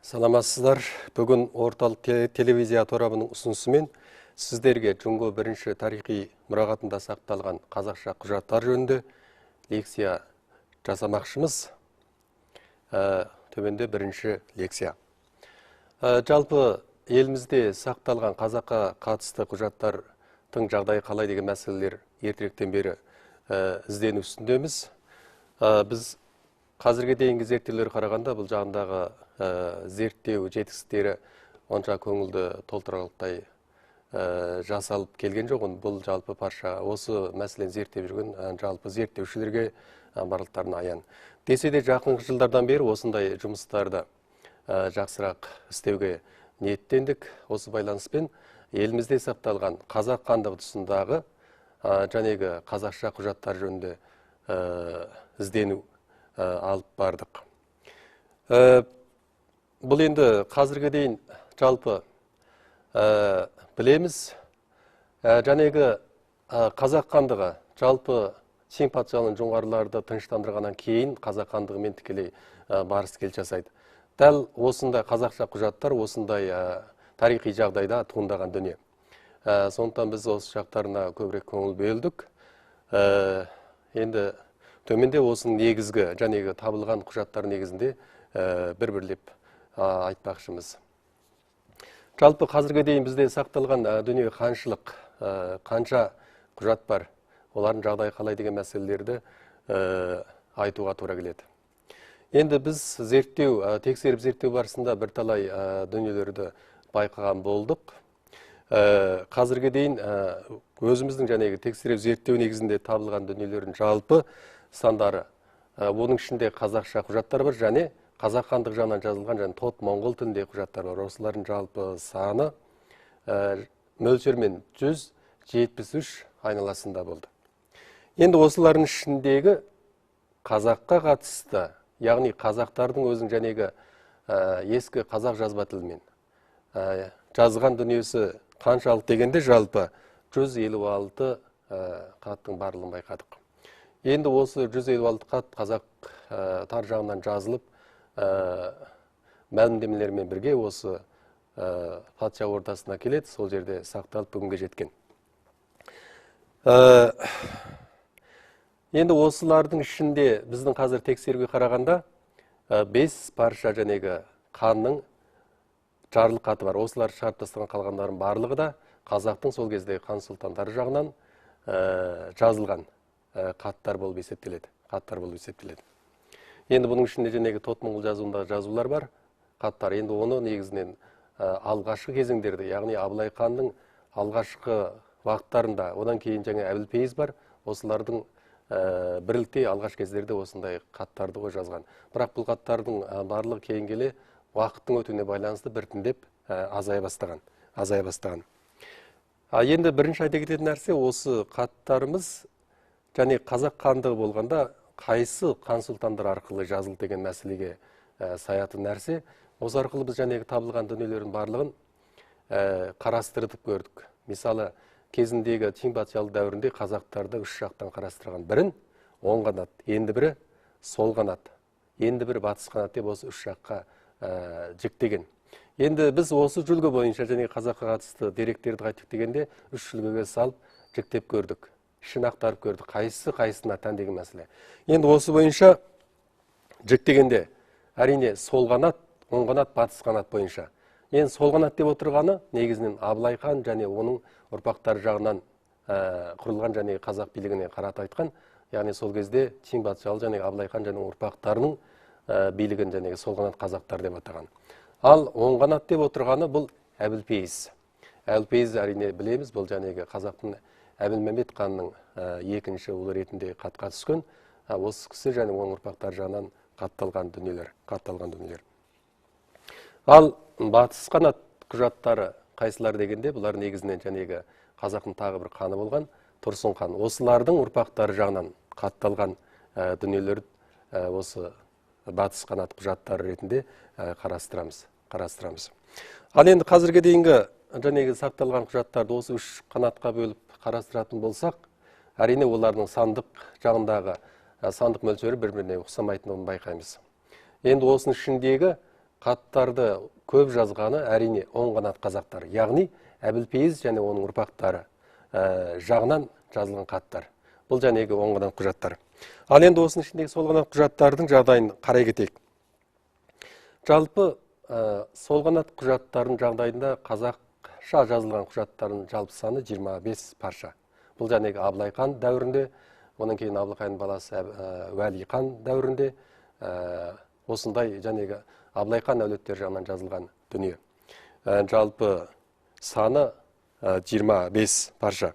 Саламатсыздар. Бүгін орталық телевизия торабының ұсынысымен сіздерге Жұңго бірінші тарихи мұрағатында сақталған қазақша құжаттар жөнінде лекция жасамақшымыз. Төменде бірінші лекция. Жалпы елімізде сақталған қазаққа қатысты құжаттардың жағдайы қалай деген мәселелер ертеректен бері іздену үстіндеміз. Біз қазірге дейінгі зерттеулер қарағанда бұл жағындағы зерттеу жетістіктері онша көңілді толтырарлықтай жасалып келген жоқ. Бұл жалпы парша осы мәселені зерттеп жүрген жалпы зерттеушілерге барлықтарына аян. Десе де жақын жылдардан бері осындай жұмыстарды жақсырақ істеуге ниеттендік. Осы байланыспен елімізде сақталған қазақ хандығы тұсындағы жәнегі қазақша құжаттар жөнінде іздену алып бардық. Бұл енді қазірге дейін жалпы білеміз. Жәнегі қазақ хандығы жалпы Чин патшалығының жоңғарларды тыныштандырғаннан кейін қазақ хандығымен тікелей барыс келіс жасайды. Дәл осындай қазақша құжаттар осындай тарихи жағдайда туындаған дүние. Сондықтан біз осы жақтарына көбірек көңіл бөлдік. Енді төменде осының негізгі жәнегі табылған құжаттар негізінде бір-бірлеп айтпақшымыз. Жалпы қазірге дейін бізде сақталған дүние қаншылық, қанша құжат бар, олардың жағдайы қалай деген мәселелерді айтуға тура келеді. Енді біз зерттеу, тексеріп зерттеу барысында бірталай дүниелерді байқаған болдық. Қазірге дейін өзіміздің жәнегі тексеріп зерттеу негізінде табылған дүниелердің жалпы сандары, оның ішінде қазақша құжаттар бар және қазақ хандық жағынан жазылған және тот моңғол тіліндегі құжаттар бар. Осылардың жалпы саны мөлшермен 173 айналасында болды. Енді осылардың ішіндегі қазаққа қатысты, яғни қазақтардың өзінің жәнегі ескі қазақ жазба тілімен жазған дүниесі қаншалық дегенде жалпы 156 қаттың барлығын байқадық. Енді осы 156 қат қазақ тар жағынан жазылып, мәлімдемелермен бірге осы патша ордасына келеді, сол жерде сақталып бүгінге жеткен. Енді осылардың ішінде біздің қазір тексеруге қарағанда 5 парша жәнегі ханның жарлық хаты бар. Осылар шығарып тастаған қалғандардың барлығы да қазақтың сол кездегі хан сұлтандары жағынан жазылған қаттар болып есептеледі. Қаттар болып есептеледі. Енді бұның ішінде жәнегі тот моңғол жазуындағы жазулар бар, қаттар. Енді оны негізінен алғашқы кезеңдерде, яғни Абылай ханның алғашқы уақыттарында, одан кейін жаңа Әбілпейіз бар, осылардың бірлікте алғаш кездерде осындай қаттарды ғой жазған. Бірақ бұл қаттардың барлығы кейін келе уақыттың өтуіне байланысты біртіндеп азая бастаған, азая бастаған. Енді бірінші айта кететін нәрсе, осы қаттарымыз және қазақ хандығы болғанда қайсы хан сұлтандар арқылы жазылды деген мәселеге саятын нәрсе. Осы арқылы біз жәнегі табылған дүниелердің барлығын қарастырып көрдік. Мысалы, кезіндегі Чин патшалық дәуірінде қазақтарды үш жақтан қарастырған. Бірін оң қанат, енді бірі сол қанат, енді бірі батыс қанат деп осы үш жаққа жіктеген. Енді біз осы жүлгі бойынша және қазаққа қатысты деректерді қайттық дегенде үш жүлгіге салып жіктеп көрдік. Ішін ақтарып көрдік, қайсысы қайсысына тән деген мәселе. Енді осы бойынша жіктегенде әрине сол қанат, оң қанат, батыс қанат бойынша. Енді сол қанат деп отырғаны негізінен Абылай хан және оның ұрпақтары жағынан құрылған және қазақ билігіне қарата айтқан, яғни сол кезде Чин патшалық және Абылай хан және ұрпақтарының билігін және сол қанат қазақтар деп атаған. Ал оң қанат деп отырғаны бұл Әбілпейіз. Әбілпейіз әрине білеміз, бұл жәнегі қазақтың Әбілмәмбет ханның екінші ұлы ретінде қатқа түскен, осы кісі және оның ұрпақтары жағынан қатталған дүниелер, қатталған дүниелер. Ал батыс қанат құжаттары қайсылар дегенде, бұлар негізінен жәнегі қазақтың тағы бір ханы болған Тұрсын хан. Осылардың ұрпақтары жағынан қатталған дүниелер осы батыс қанат құжаттары ретінде қарастырамыз, қарастырамыз. Ал енді қазірге дейінгі жәнегі сақталған құжаттарды осы үш қанатқа бөліп қарастыратын болсақ, әрине олардың сандық жағындағы сандық мөлшері бір-біріне ұқсамайтындығын байқаймыз. Енді осының ішіндегі Қаттарды көп жазғаны әрине оң қанат қазақтар, яғни Әбілпейіз және оның ұрпақтары жағынан жазылған қаттар. Бұл жәнегі оң қанат құжаттар. Ал енді осының ішіндегі сол қанат құжаттардың жағдайын қарай кетейік. Жалпы сол қанат құжаттардың жағдайында қазақша жазылған құжаттардың жалпы саны 25 парша. Бұл жәнегі Абылай хан дәуірінде, онан кейін Абылай ханның баласы Уәли хан дәуірінде осындай жәнегі Абылай хан әулеттері жағынан жазылған дүние. Жалпы саны 25 парша.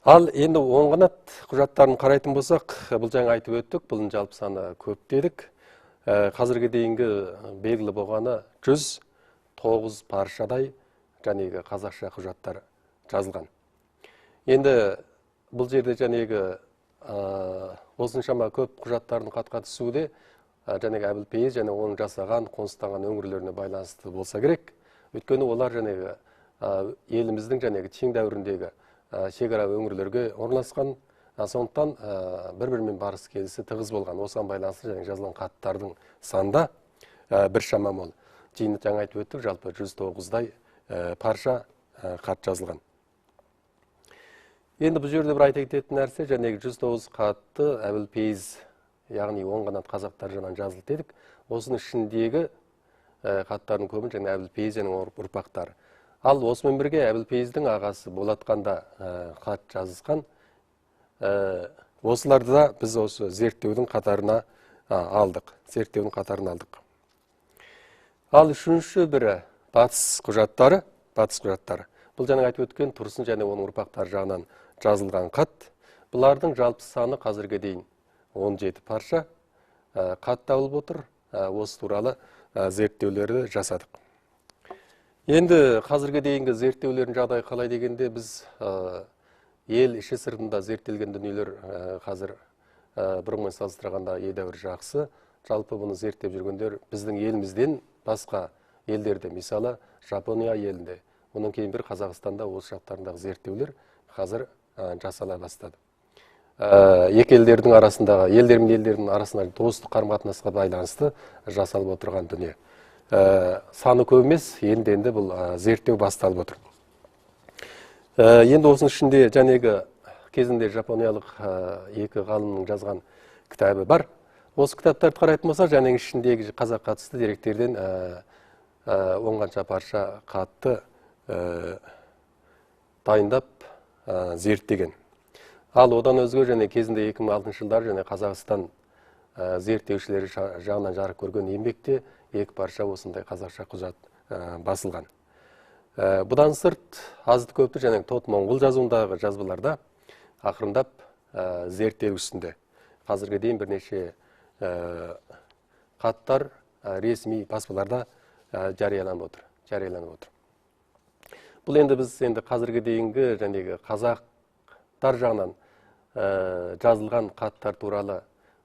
Ал енді оң қанат құжаттарын қарайтын болсақ, бұл жаңа айтып өттік, бұның жалпы саны көп дедік. Қазірге дейінгі белгілі болғаны 109 паршадай жәнегі қазақша құжаттар жазылған. Енді бұл жерде жәнегі осыншама көп құжаттардың хатқа түсуі де жәнегі Әбілпейіз және оның жасаған, қоныстанған өңірлеріне байланысты болса керек. Өйткені олар жәнегі еліміздің жәнегі Чин дәуіріндегі шекара өңірлерге орналасқан, сондықтан бір-бірімен барыс келісі тығыз болған. Осыған байланысты және жазылған хаттардың санда біршама мол. Жиынды жаңа айтып өттік, жалпы 109-дай парша хат жазылған. Енді бұл жерде бір айта кететін нәрсе, жәнегі 109 хатты Әбілпейіз, яғни оң қанат қазақтар жағынан жазылды дедік. Осының ішіндегі хаттардың көбін және Әбілпейіз және ұрпақтары. Ал осымен бірге Әбілпейіздің ағасы Болатқанда хат жазысқан. Осыларды да біз осы зерттеудің қатарына алдық. Зерттеудің қатарына алдық. Ал үшінші бірі батыс құжаттары, батыс құжаттары. Бұл жаңа айтып өткен Тұрсын және оның ұрпақтары жағынан жазылған хат. Бұлардың жалпы саны қазірге дейін 17 парша хат табылып отыр. Осы туралы зерттеулерді жасадық. Енді қазірге дейінгі зерттеулердің жағдайы қалай дегенде, біз ел іші сыртында зерттелген дүниелер қазір бұрынғымен салыстырғанда едәуір жақсы. Жалпы бұны зерттеп жүргендер біздің елімізден басқа елдерде, мысалы Жапония елінде, онан кейін бір Қазақстанда осы жақтарындағы зерттеулер қазір жасала бастады. Екі елдердің арасындағы, елдер мен елдердің арасындағы достық қарым-қатынасқа байланысты жасалып отырған дүние. Саны көп емес, енді бұл зерттеу басталып отыр. Енді осының ішінде жәнегі кезінде жапониялық екі ғалымның жазған кітабы бар. Осы кітаптарды қарайтын болсақ, жәнегі ішіндегі қазақ қатысты деректерден оңғанша парша қатты дайындап зерттеген. Ал одан өзге және кезінде 2006 жылдары және Қазақстан зерттеушілері жағынан жарық көрген еңбекте екі парша осындай қазақша құжат басылған. Бұдан сырт азды көпті және тот моңғол жазуындағы жазбаларда ақырындап зерттеу үстінде. Қазірге дейін бірнеше хаттар ресми баспаларда жарияланып отыр, жарияланып отыр. Бұл енді біз енді қазірге дейінгі жәнегі қазақтар жағынан жазылған хаттар туралы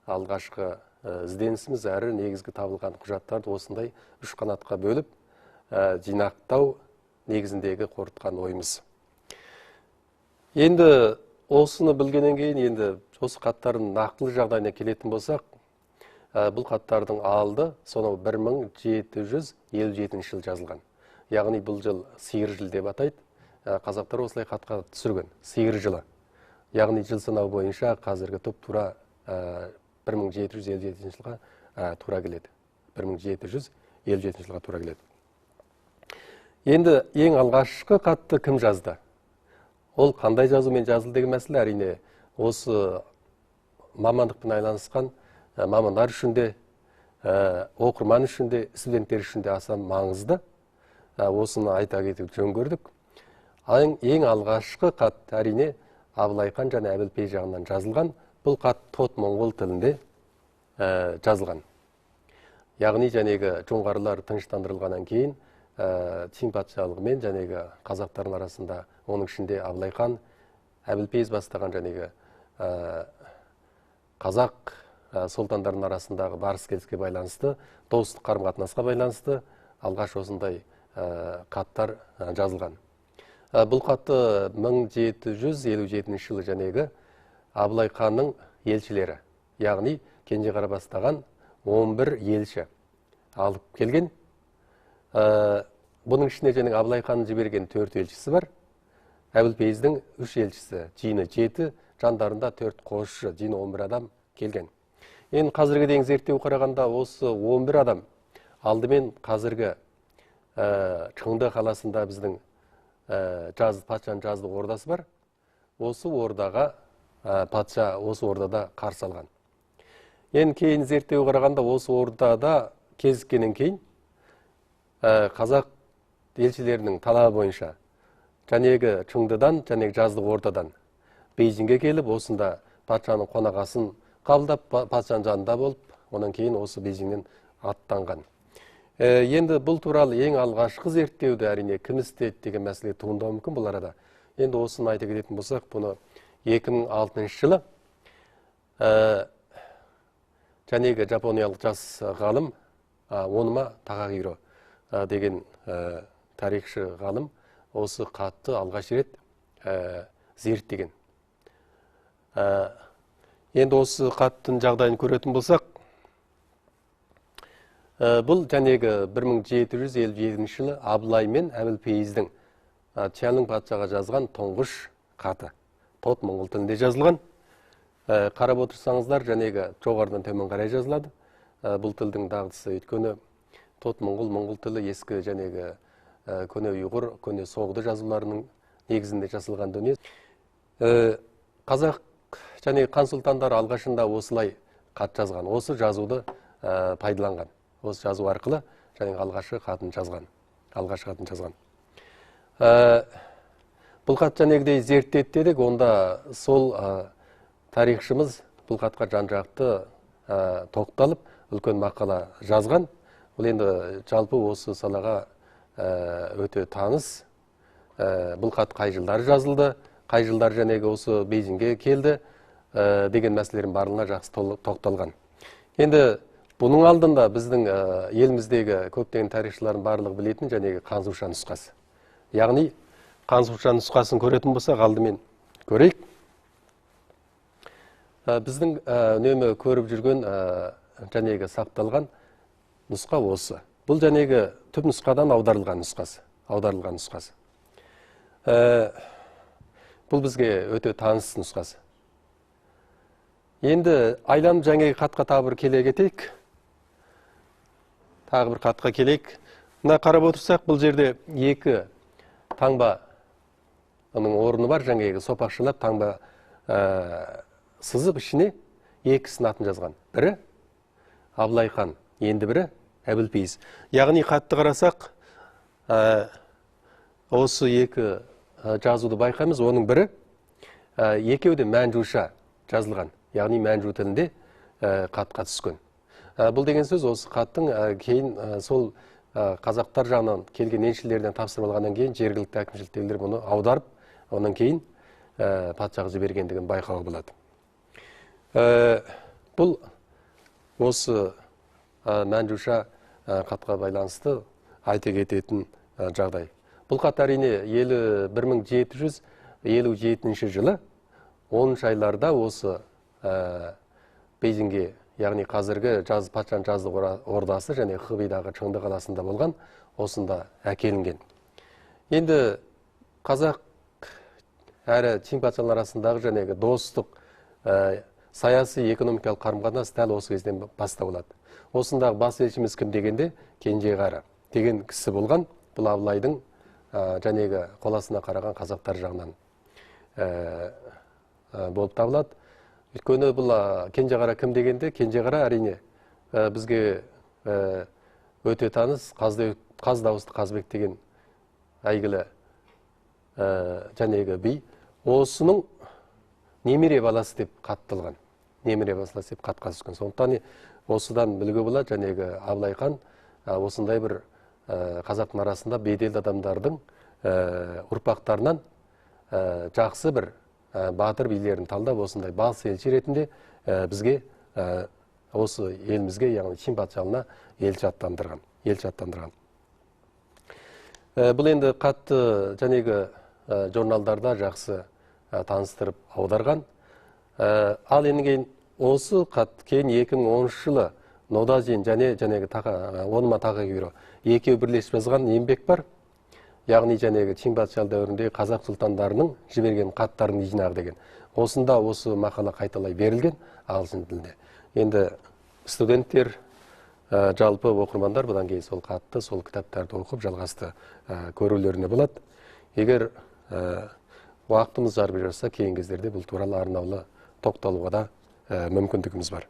алғашқы ізденісіміз, әрі негізгі табылған құжаттарды осындай үш қанатқа бөліп жинақтау негізіндегі қорытқан ойымыз. Енді осыны білгеннен кейін енді осы хаттардың нақтылы жағдайына келетін болсақ, бұл хаттардың алды сонау 1757 жыл жазылған. Яғни бұл жыл сиыр жыл деп атайды. Қазақтар осылай хатқа түсірген сиыр жылы. Яғни жыл санау бойынша қазіргі топ тура 1757 жылға тура келеді. 1757 жылға тура келеді. Енді ең алғашқы хатты кім жазды? Ол қандай жазумен жазылды деген мәселе әрине осы мамандықпен айланысқан мамандар үшін де, оқырман үшін де, студенттер үшін де аса маңызды. Осыны айта кетуді жөн көрдік. Ең алғашқы хат әрине Абылай хан және Әбілпейіз жағынан жазылған. Бұл хат тот моңғол тілінде жазылған. Яғни жәнегі жоңғарлар тыныштандырылғаннан кейін Чин патшалығы мен жәнегі қазақтардың арасында, оның ішінде Абылай хан, Әбілпейіз бастаған жәнегі қазақ сұлтандарының арасындағы барыс-келіске байланысты, достық қарым-қатынасқа байланысты алғаш осындай хаттар жазылған. Бұл хатты 1757 жылы жәнегі Абылай ханның елшілері, яғни Кенжеқара бастаған 11 елші алып келген. Бұның ішінде және Абылай ханның жіберген 4 елшісі бар. Әбілпейіздің 3 елшісі, жиыны 7, жандарында 4 қосшы, жиыны 11 адам келген. Енді қазіргі дейін зерттеу қарағанда осы 11 адам алдымен қазіргі Чыңды қаласында біздің патшаның жаздық ордасы бар. Осы ордаға патша осы ордада қарсы алған. Енді кейін зерттеу қарағанда осы ордада кезіккеннен кейін қазақ елшілерінің талабы бойынша жәнегі Чыңдыдан, жәнегі жаздық ордадан Бейжіңге келіп, осында патшаның қонақасын қабылдап, патшаның жанында болып, онан кейін осы Бейжіңнен аттанған. Енді бұл туралы ең алғашқы зерттеуді әрине кім істеді деген мәселе туындауы мүмкін бұл арада. Енді осыны айта кететін болсақ, бұны 2006 жылы жәнегі жапониялық жас ғалым Оныма Тағағиро деген тарихшы ғалым осы хатты алғаш рет зерттеген. Енді осы хаттың жағдайын көретін болсақ, бұл жәнегі 1757 жылы Абылай мен Әбілпейіздің Чянлың патшаға жазған тұңғыш хаты. Тот моңғол тілінде жазылған. Қарап отырсаңыздар, жәнегі жоғарыдан төмен қарай жазылады. Бұл тілдің дағдысы, өйткені тот моңғол, моңғол тілі ескі жәнегі көне ұйғыр, көне соғды жазуларының негізінде жасалған дүние. Қазақ және хан сұлтандары алғашында осылай хат жазған, осы жазуды пайдаланған. Осы жазу арқылы және алғашқы хатын жазған. Алғашқы хатын жазған. Бұл хат жәнегідей зерттеді дедік, онда сол тарихшымыз бұл хатқа жан-жақты тоқталып, үлкен мақала жазған. Бұл енді жалпы осы салаға өте таныс. Бұл хат қай жылдары жазылды, қай жылдар жәнегі осы Бейжіңге келді деген мәселелердің барлығына жақсы тоқталған. Енді бұның алдында біздің еліміздегі көптеген тарихшылардың барлығы білетін жәнегі Қансуша нұсқасы. Яғни Қансуша нұсқасын көретін болсақ, алдымен көрейік. Біздің үнемі көріп жүрген жәнегі сақталған нұсқа осы. Бұл жәнегі түп нұсқадан аударылған нұсқасы. Аударылған нұсқасы. Бұл бізге өте таныс нұсқасы. Енді айланып жәнегі хатқа тағы бір келе кетейік. Тағы бір хатқа келейік. Мына қарап отырсақ, бұл жерде екі таңбаның орны бар, жәнегі сопақшылап таңба сызып ішіне екісінің атын жазған. Бірі Абылай хан, енді бірі Әбілпейіз. Яғни хатты қарасақ, осы екі жазуды байқаймыз. Оның бірі екеуі де мәнжуша жазылған, яғни мәнжу тілінде хатқа түскен. Бұл деген сөз осы хаттың кейін сол қазақтар жағынан келген елшілерден тапсырып алғаннан кейін жергілікті әкімшіліктегілер бұны аударып, онан кейін патшаға жібергендігін байқауға болады. Бұл осы мәнжуша хатқа байланысты айта кететін жағдай. Бұл хат әрине 1757 жылы 10 айларда осы Бейжіңге, яғни қазіргі патшаның жаздық ордасы және Хыбейдағы Чыңды қаласында болған, осында әкелінген. Енді қазақ әрі Чин патшалары арасындағы жәнегі достық, саяси, экономикалық қарым-қатынас дәл осы кезден бастау болады. Осындағы бас елшіміз кім дегенде Кенжеғара деген кісі болған. Бұл Абылайдың жәнегі қоласына қараған қазақтар жағынан болып табылады. Өйткені бұл Кенжеғара кім дегенде, Кенжеғара әрине бізге өте таныс қаз дауысты Қазбек деген әйгілі жәнегі би. Осының немере баласы деп қаттылған. Немере баласы деп хатқа түскен. Сондықтан осыдан білуге болады, жәнегі Абылай хан осындай бір қазақтың арасында беделді адамдардың ұрпақтарынан жақсы бір батыр билерін талдап, осындай бас елші ретінде бізге осы елімізге, яғни Чин патшалығына елші аттандырған. Елші аттандырған. Бұл енді қатты жәнегі журналдарда жақсы таныстырып аударған. Ал енді кейін осы хат кейін 2010 жылы Нодазин және жәнегі Онма Тағагиро екеуі бірлесіп жазған еңбек бар. Яғни жәнегі Чин патшалық дәуіріндегі қазақ сұлтандарының жіберген хаттарының жинағы деген. Осында осы мақала қайталай берілген ағылшын тілінде. Енді студенттер, жалпы оқырмандар бұдан кейін сол хатты, сол кітаптарды оқып жалғасты көрулеріне болады. Егер уақытымыз жар бере жатса, кейінгі кездерде бұл туралы арнаулы тоқталуға да мүмкіндігіміз бар.